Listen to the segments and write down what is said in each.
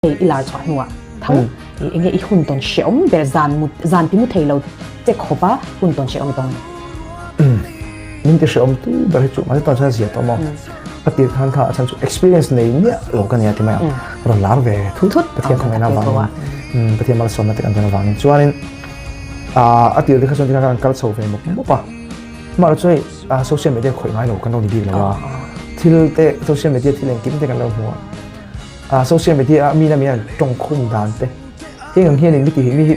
Hei i lar chhuah hnuah tho i enge i hun tawn hrehawm ber zan mu zan ti mu thei lo che khawp a hun tawn hrehawm i tawng em? Min ti hrehawm tu ber hi chu mahse tawn chuan zia tawh maw? A tir khan kha a chhan chu experience nei miah lo ka nia ti mai ang. Rawn lar ve thut Pathian khawngaihna avangin Pathian malsawmna te kan dawn avangin chuanin a tir te kha chuan tikhan kan kal chho ve mawp mawp a. Amaherawhchu hei social media khawih ngai lo kan lo ni bik lo a, thil te social media thil engkim te kan lo hmu a. A social media a mi na mi an tawng khum dan te heng ang hianin mi ti mi hi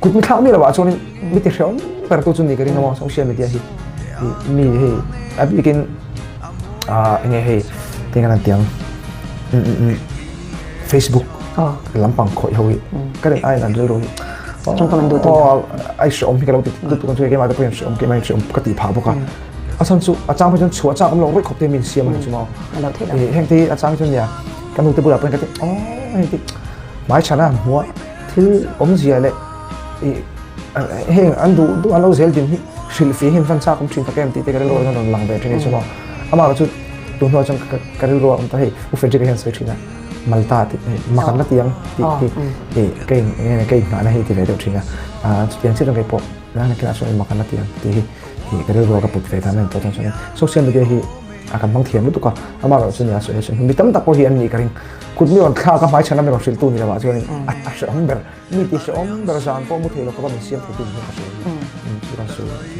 kut mi thlak mi lo ah chuanin mi ti hreawm ber tu chu ni ka ring a social media hi mi hei a bikin a enge hei tinga nan tiang Facebook lampang khawih ho hi ka rin aiin an rilru hi ai hreawm hi ka lo ti lutuk ang chu keimah te pawhin hreawm keimah in hreawm ka tih phah bawk a. A chhan chu a chang phei chuan chhuah chak awm lo rawih khawp te min siam a ni chu maw. Heng te hi a chang chuan nia ka nu te bulah pawhin ka ti aw heng te hmai chhan a hmuh a thil awmzia leh heng an duh duh an lo zel din hi hrilh fih hi an fan chak awm thin tak em tih te ka rilru ah hian rawn lang ve thin a ni chu maw. Amah erawh chu tun hnuah chuan ka rilru ah awm ta hei U Frederick-a hian sawi thin a Malta tih hei mak an la ti ang tih hi ka in ka inngahna hi ti ve deuh thin a chutiang chiah chuan kei pawh nang kinah chuan mak an la ti ang tih hi Hi ka rilru a ka put ve dan a ni tawh chuan chuan social media hi a kan hmang thiam lutuk a, amah erawh chu nia sawi hi mi tam tak pawh hi an nih ka ring. Kut mi rawn thlak a hmai chhan a mi rawn hrilh tu ni lo ah chuan a hrehawm ber, mi ti hrehawm ber zan pawh mu thei lo khawpa min siam thei tu ni hian ka hria hi. Chu kan sawi.